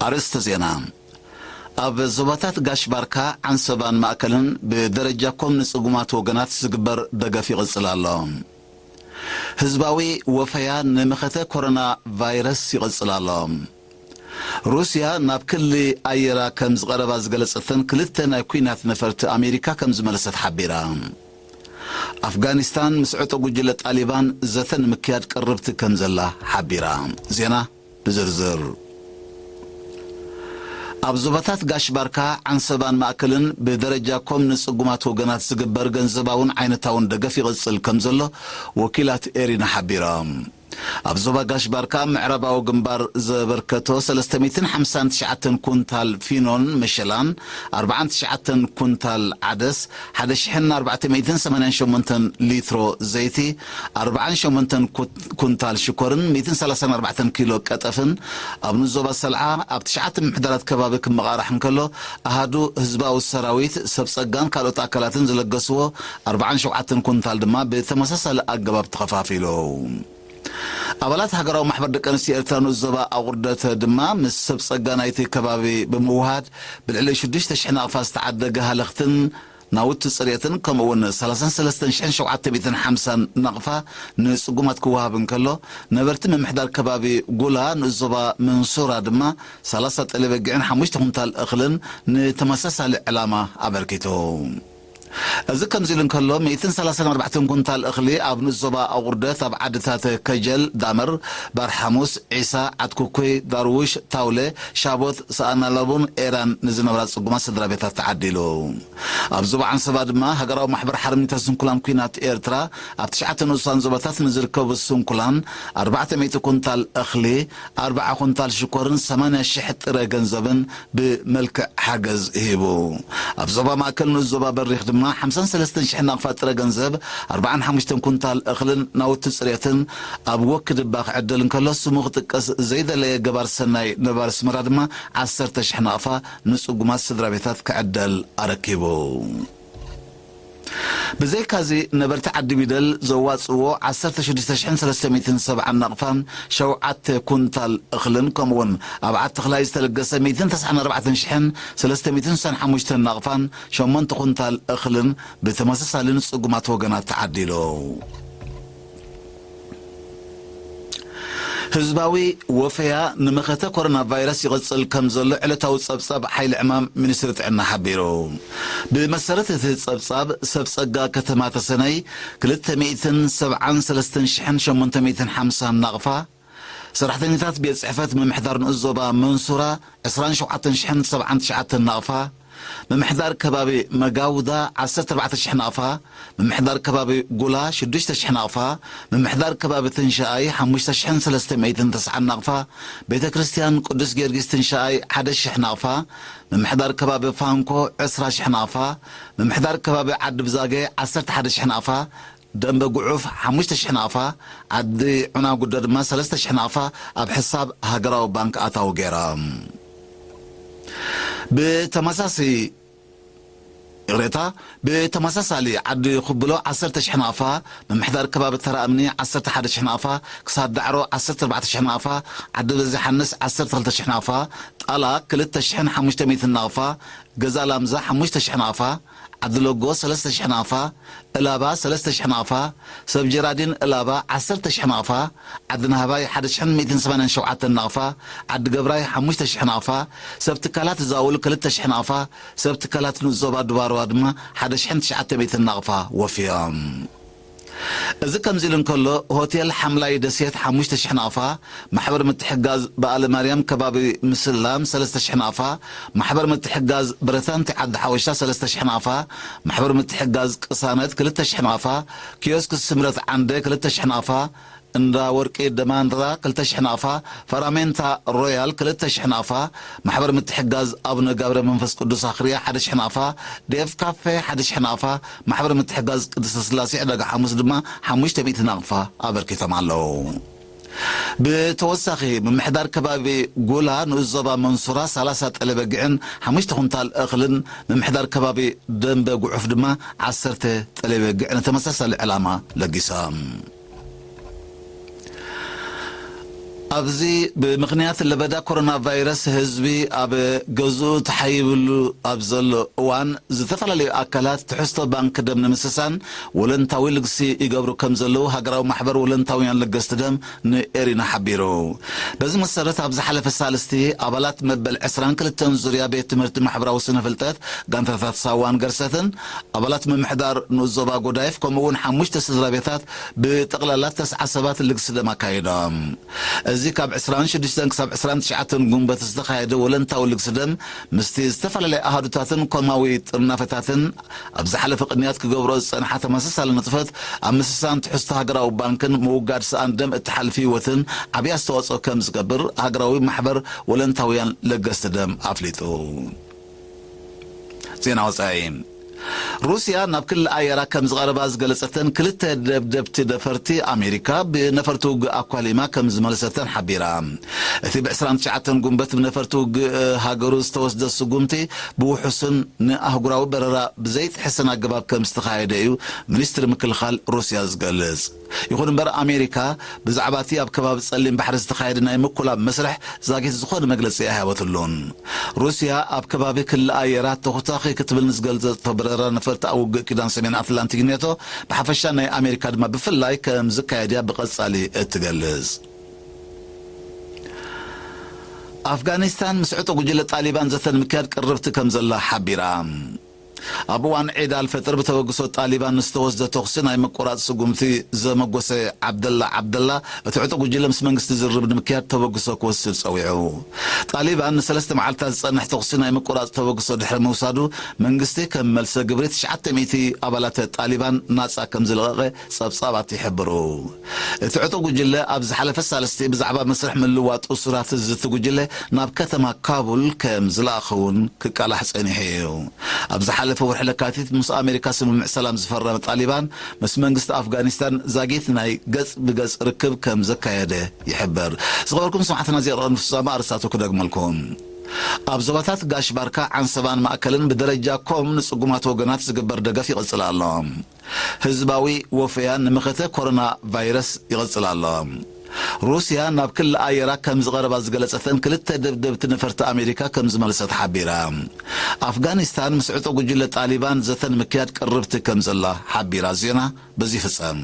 ኣርእስተ ዜና። ኣብ ዞባታት ጋሽ ባርካ፣ ዓንሰባን ማእከልን ብደረጃ ኮም ንጽጉማት ወገናት ዝግበር ደገፍ ይቕጽል ኣሎ። ህዝባዊ ወፈያ ንመኸተ ኮሮና ቫይረስ ይቕጽል ኣሎ። ሩስያ ናብ ክሊ ኣየራ ከም ዝቐረባ ዝገለጸተን ክልተ ናይ ኲናት ነፈርቲ ኣሜሪካ ከም ዝመለሰት ሓቢራ። ኣፍጋኒስታን ምስ ዕጡቕ ጉጅለ ጣሊባን ዘተ ንምክያድ ቅርብቲ ከም ዘላ ሓቢራ። ዜና ብዝርዝር። ኣብ ዞባታት ጋሽ ባርካ፣ ዓንሰባን ማእከልን ብደረጃ ኮም ንጽጉማት ወገናት ዝግበር ገንዘባውን ዓይነታውን ደገፍ ይቕጽል ከም ዘሎ ወኪላት ኤሪና ሓቢሮም። ኣብ ዞባ ጋሽ ባርካ ምዕራባዊ ግንባር ዘበርከቶ ሰለስተ ሚእትን ሓምሳን ትሽዓተን ኩንታል ፊኖን መሸላን ኣርባዓን ትሽዓተን ኩንታል ዓደስ፣ ሓደ ሽሕን ኣርባዕተ ሚእትን ሰማንያን ሸሞንተን ሊትሮ ዘይቲ፣ ኣርባዓን ሸሞንተን ኩ-፣ ኩንታል ሽኮርን ሚእትን ሰላሳን ኣርባዕተን ኪሎ ቀጠፍን ኣብ ንዞባ ሰልዓ ኣብ ትሽዓተ ምምሕዳራት ከባቢ ክመቓራሕ እንከሎ፣ ኣሃዱ ህዝባዊ ሰራዊት፣ ሰብ ጸጋን ካልኦት ኣካላትን ዝለገስዎ ኣርባዓን ሸውዓተን ኩንታል ድማ ብተመሳሳሊ ኣገባብ ተኸፋፊሉ። ኣባላት ሃገራዊ ማሕበር ደቂ ኣንስትዮ ኤርትራ ንኡስ ዞባ ኣቑርደት ድማ ምስ ሰብ ጸጋ ናይቲ ከባቢ ብምውሃድ ብልዕሊ ሽዱሽተ ሽሕ ናቕፋ ዝተዓደገ ሃለኽትን ናውቲ ጽሬትን ከምኡ እውን ሰላሳን ሰለስተን ሽሕን ሸውዓተ ሚእትን ሓምሳን ናቕፋ ንጽጉማት ክወሃብ እንከሎ፣ ነበርቲ ምምሕዳር ከባቢ ጉላ ንኡስ ዞባ መንሱራ ድማ ሰላሳ ጠለበጊዕን ሓሙሽተ ኩንታል እኽልን ንተመሳሳሊ ዕላማ ኣበርኪቱ። እዚ ከምዚ ኢሉ እንከሎ፣ ሚእትን ሰላሳን ኣርባዕተን ኩንታል እኽሊ ኣብ ንኡስ ዞባ ኣቑርደት ኣብ ዓድታት ከጀል፣ ዳመር፣ ባርሓሙስ፣ ዒሳ፣ ዓትኩኩይ፣ ዳርውሽ፣ ታውለ፣ ሻቦት፣ ሰኣናላቡን ኤራን ንዝነብራ ጽጉማት ስድራ ቤታት ተዓዲሉ። ኣብ ዞባ ዓንሰባ ድማ ሃገራዊ ማሕበር ሓርነታት ስንኩላን ኲናት ኤርትራ ኣብ ትሽዓተ ንኡሳን ዞባታት ንዝርከቡ ስንኩላን ኣርባዕተ ሚእቲ ኩንታል እኽሊ፣ ኣርብዓ ኩንታል ሽኮርን ሰማንያ ሽሕ ጥረ ገንዘብን ብመልክዕ ሓገዝ ሂቡ። ኣብ ዞባ ማእከል ንኡስ ዞባ በሪኽ ድማ ሓምሳን ሰለስተን ሽሕ ናቕፋ ጥረ ገንዘብ፣ ኣርባዓን ሓሙሽተን ኩንታል እኽልን ናውቲ ጽሬትን ኣብ ወክድባ ክዕደል እንከሎ፣ ስሙ ክጥቀስ ዘይደለየ ገባር ሰናይ ነባር ኣስመራ ድማ ዓሰርተ ሽሕ ናቕፋ ንጽጉማት ስድራ ቤታት ክዕደል ኣረኪቡ። ብዘይካዚ ነበርቲ ዓዲ ቢደል ዘዋጽእዎ ዓሰርተ ሽዱሽተ ሽሕን ሰለስተ ሚእትን ሰብዓን ናቕፋን ሸውዓተ ኩንታል እኽልን ከምኡውን ኣብ ዓዲ ተኽላይ ዝተለገሰ ሚእትን ተስዓን ኣርባዕተን ሽሕን ሰለስተ ሚእትን ስሳን ሓሙሽተን ናቕፋን ሸሞንተ ኩንታል እኽልን ብተመሳሳሊ ንጽጉማት ወገናት ተዓዲሉ። ህዝባዊ ወፈያ ንመኸተ ኮሮና ቫይረስ ይቕጽል ከም ዘሎ ዕለታዊ ጸብጻብ ሓይሊ ዕማም ሚኒስትሪ ጥዕና ሓቢሩ። ብመሰረት እቲ ጸብጻብ፣ ሰብ ጸጋ ከተማ ተሰነይ ክልተ ሚእትን ሰብዓን ሰለስተን ሽሕን ሸሞንተ ሚእትን ሓምሳን ናቕፋ፣ ሰራሕተኛታት ቤት ጽሕፈት ምምሕዳር ንኡስ ዞባ መንሱራ ዕስራን ሸውዓተን ሽሕን ሰብዓን ትሽዓተን ናቕፋ፣ ምምሕዳር ከባቢ መጋውዳ ዓሰርተ ኣርባዕተ ሽሕ ናቕፋ፣ ምምሕዳር ከባቢ ጉላ ሽዱሽተ ሽሕ ናቕፋ፣ ምምሕዳር ከባቢ ትንሽኣይ ሓሙሽተ ሽሕን ሰለስተ ሚእትን ተስዓን ናቕፋ፣ ቤተ ክርስቲያን ቅዱስ ጊዮርጊስ ትንሽኣይ ሓደ ሽሕ ናቕፋ፣ ምምሕዳር ከባቢ ፋንኮ ዕስራ ሽሕ ናቕፋ፣ ምምሕዳር ከባቢ ዓዲ ብዛጌ ዓሰርተ ሓደ ሽሕ ናቕፋ፣ ደንበ ጉዑፍ ሓሙሽተ ሽሕ ናቕፋ፣ ዓዲ ዑናጉዶ ድማ ሰለስተ ሽሕ ናቕፋ ኣብ ሕሳብ ሃገራዊ ባንክ ኣታዊ ገይሮም። ብተመሳሲ-፣ ይቕሬታ፣ ብተመሳሳሊ ዓዲ ኩብሎ ዓሰርተ ሽሕ ናቕፋ፣ ምምሕዳር ከባቢ ተራ እምኒ ዓሰርተ ሓደ ሽሕ ናቕፋ፣ ክሳድ ዳዕሮ ዓሰርተ ኣርባዕተ ሽሕ ናቕፋ፣ ዓዲ በዚ ሓንስ ዓሰርተ ክልተ ሽሕ ናቕፋ፣ ጣላ ክልተ ሽሕን ሓሙሽተ ሚእትን ናቕፋ፣ ገዛ ላምዛ ሓሙሽተ ሽሕ ናቕፋ፣ ዓዲ ሎጎ ሰለስተ ሽሕ ናቕፋ፣ እላባ ሰለስተ ሽሕ ናቕፋ፣ ሰብ ጀራዲን እላባ ዓሰርተ ሽሕ ናቕፋ፣ ዓዲ ናህባይ ሓደ ሽሕን ሚእትን ሰማንያን ሸውዓተን ናቕፋ፣ ዓዲ ገብራይ ሓሙሽተ ሽሕ ናቕፋ፣ ሰብ ትካላት ዛውል ክልተ ሽሕ ናቕፋ፣ ሰብ ትካላት ንኡስ ዞባ ድባርዋ ድማ ሓደ ሽሕን ትሽዓተ ሚእትን ናቕፋ ወፍዮም። እዚ ከምዚ ኢሉ እንከሎ፣ ሆቴል ሓምላይ ደሴት ሓሙሽተ ሽሕ ናቕፋ፣ ማሕበር ምትሕጋዝ በዓለ ማርያም ከባቢ ምስላም ሰለስተ ሽሕ ናቕፋ፣ ማሕበር ምትሕጋዝ ብረታንቲ ዓዲ ሓወሻ ሰለስተ ሽሕ ናቕፋ፣ ማሕበር ምትሕጋዝ ቅሳነት ክልተ ሽሕ ናቕፋ፣ ኪዮስክ ስምረት ዓንደ ክልተ ሽሕ ናቕፋ፣ እንዳ ወርቂ ደማንራ ክልተ ሽሕ ናቕፋ፣ ፈራሜንታ ሮያል ክልተ ሽሕ ናቕፋ፣ ማሕበር ምትሕጋዝ ኣቡነ ገብረ መንፈስ ቅዱስ ኣኽርያ ሓደ ሽሕ ናቕፋ፣ ዴፍ ካፌ ሓደ ሽሕ ናቕፋ፣ ማሕበር ምትሕጋዝ ቅድስተ ስላሴ ዕዳጋ ሓሙስ ድማ ሓሙሽተ ሚእቲ ናቕፋ ኣበርኪቶም ኣለዉ። ብተወሳኺ፣ ምምሕዳር ከባቢ ጉላ ንኡስ ዞባ መንሱራ ሰላሳ ጠለበጊዕን ሓሙሽተ ኩንታል እኽልን፣ ምምሕዳር ከባቢ ደንበ ጉዑፍ ድማ ዓሰርተ ጠለበጊዕ ንተመሳሳሊ ዕላማ ለጊሶም። ኣብዚ ብምኽንያት ለበዳ ኮሮና ቫይረስ ህዝቢ ኣብ ገዝኡ ተሓይብሉ ኣብ ዘሎ እዋን፣ ዝተፈላለዩ ኣካላት ትሕዝቶ ባንክ ደም ንምስሳን ወለንታዊ ልግሲ ይገብሩ ከም ዘለዉ ሃገራዊ ማሕበር ወለንታውያን ለገስቲ ደም ንኤሪና ሓቢሩ። በዚ መሰረት፣ ኣብ ዝሓለፈ ሳልስቲ ኣባላት መበል ዕስራን ክልተን ዙርያ ቤት ትምህርቲ ማሕበራዊ ስነ ፍልጠት ጋንታታት ሳዋን ገርሰትን ኣባላት ምምሕዳር ንኡስ ዞባ ጎዳይፍ፣ ከምኡ እውን ሓሙሽተ ስድራ ቤታት ብጠቕላላ ተስዓ ሰባት ልግሲ ደም ኣካይዶም። እዚ ካብ ዕስራን ሽዱሽተን ክሳብ ዕስራን ትሽዓተን ጉንበት ዝተኻየደ ወለንታዊ ልግሲ ደም፣ ምስቲ ዝተፈላለየ ኣሃዱታትን ኮማዊ ጥርናፈታትን ኣብ ዝሓለፈ ቅንያት ክገብሮ ዝጸንሓ ተመሳሳሊ ንጥፈት ኣብ ምስሳን ትሕዝቶ ሃገራዊ ባንክን ምውጋድ ሰኣን ደም እትሓልፍ ህይወትን ዓብዪ ኣስተዋጽኦ ከም ዝገብር ሃገራዊ ማሕበር ወለንታውያን ለገስቲ ደም ኣፍሊጡ። ዜና ወጻኢ። ሩስያ ናብ ክሊ ኣየራ ከም ዝቐረባ ዝገለጸተን ክልተ ደብደብቲ ነፈርቲ ኣሜሪካ፣ ብነፈርቲ ውግእ ኣኳሊማ ከም ዝመለሰተን ሓቢራ። እቲ ብ ዕስራን ትሽዓተን ጉንበት ብነፈርቲ ውግእ ሃገሩ ዝተወስደ ስጉምቲ ብውሑስን ንኣህጉራዊ በረራ ብዘይጥሕስን ኣገባብ ከም ዝተኻየደ እዩ ሚኒስትሪ ምክልኻል ሩስያ ዝገልጽ። ይኹን እምበር፣ ኣሜሪካ ብዛዕባ እቲ ኣብ ከባቢ ጸሊም ባሕሪ ዝተኻየደ ናይ ምኩላብ መስርሕ ዛጊት ዝኾነ መግለጺ ኣይሃበትሉን። ሩስያ ኣብ ከባቢ ክሊ ኣየራ ተኹታኺ ክትብል ንዝገልጸቶ በረራ ነፈርቲ ኣብ ውግእ ኪዳን ሰሜን ኣትላንቲክ ኔቶ ብሓፈሻ፣ ናይ ኣሜሪካ ድማ ብፍላይ ከም ዝካየድ እያ ብቐጻሊ እትገልጽ። ኣፍጋኒስታን ምስ ዕጡቕ ጉጅለ ጣሊባን ዘተ ንምክያድ ቅርብቲ ከም ዘላ ሓቢራ። ኣብ እዋን ዒድ ኣልፈጥር ብተበግሶ ጣሊባን ንዝተወስደ ተኹሲ ናይ ምቁራጽ ስጉምቲ ዘመጎሰ ዓብደላ ዓብደላ፣ እቲ ዕጡቕ ጉጅለ ምስ መንግስቲ ዝርርብ ንምክያድ ተበግሶ ክወስድ ጸዊዑ። ጣሊባን ንሰለስተ መዓልታት ዝጸንሕ ተኹሲ ናይ ምቁራጽ ተበግሶ ድሕሪ ምውሳዱ፣ መንግስቲ ከም መልሰ ግብሪ ትሽዓተ ሚእቲ ኣባላት ጣሊባን ናጻ ከም ዝለቐቐ ጸብጻባት ይሕብሩ። እቲ ዕጡቕ ጉጅለ ኣብ ዝሓለፈ ሳልስቲ ብዛዕባ መስርሕ ምልዋጥ እሱራት ዝዝቲ ጉጅለ ናብ ከተማ ካቡል ከም ዝለኣኸ እውን ክቃላሕ ጸኒሑ እዩ። ኣብ ዝሓለፈ ወርሒ ለካቲት ምስ ኣሜሪካ ስምምዕ ሰላም ዝፈረመ ጣሊባን፣ ምስ መንግስቲ ኣፍጋኒስታን ዛጊት ናይ ገጽ ብገጽ ርክብ ከም ዘካየደ ይሕበር። ዝኸበርኩም ሰማዕትና፣ እዚኣ ቀንዲ ፍጻመ ኣርእስታቱ ክደግመልኩም። ኣብ ዞባታት ጋሽ ባርካ፣ ዓንሰባን ማእከልን ብደረጃ ኮም ንጽጉማት ወገናት ዝግበር ደገፍ ይቕጽል ኣሎ። ህዝባዊ ወፈያ ንመኸተ ኮሮና ቫይረስ ይቕጽል ኣሎ። ሩስያ ናብ ክሊ ኣየራ ከም ዝቐረባ ዝገለጸተን ክልተ ደብደብቲ ነፈርቲ ኣሜሪካ ከም ዝመለሰት ሓቢራ። ኣፍጋኒስታን ምስ ዕጡቕ ጉጅለ ጣሊባን ዘተ ንምክያድ ቅርብቲ ከም ዘላ ሓቢራ። ዜና በዚ ይፍጸም።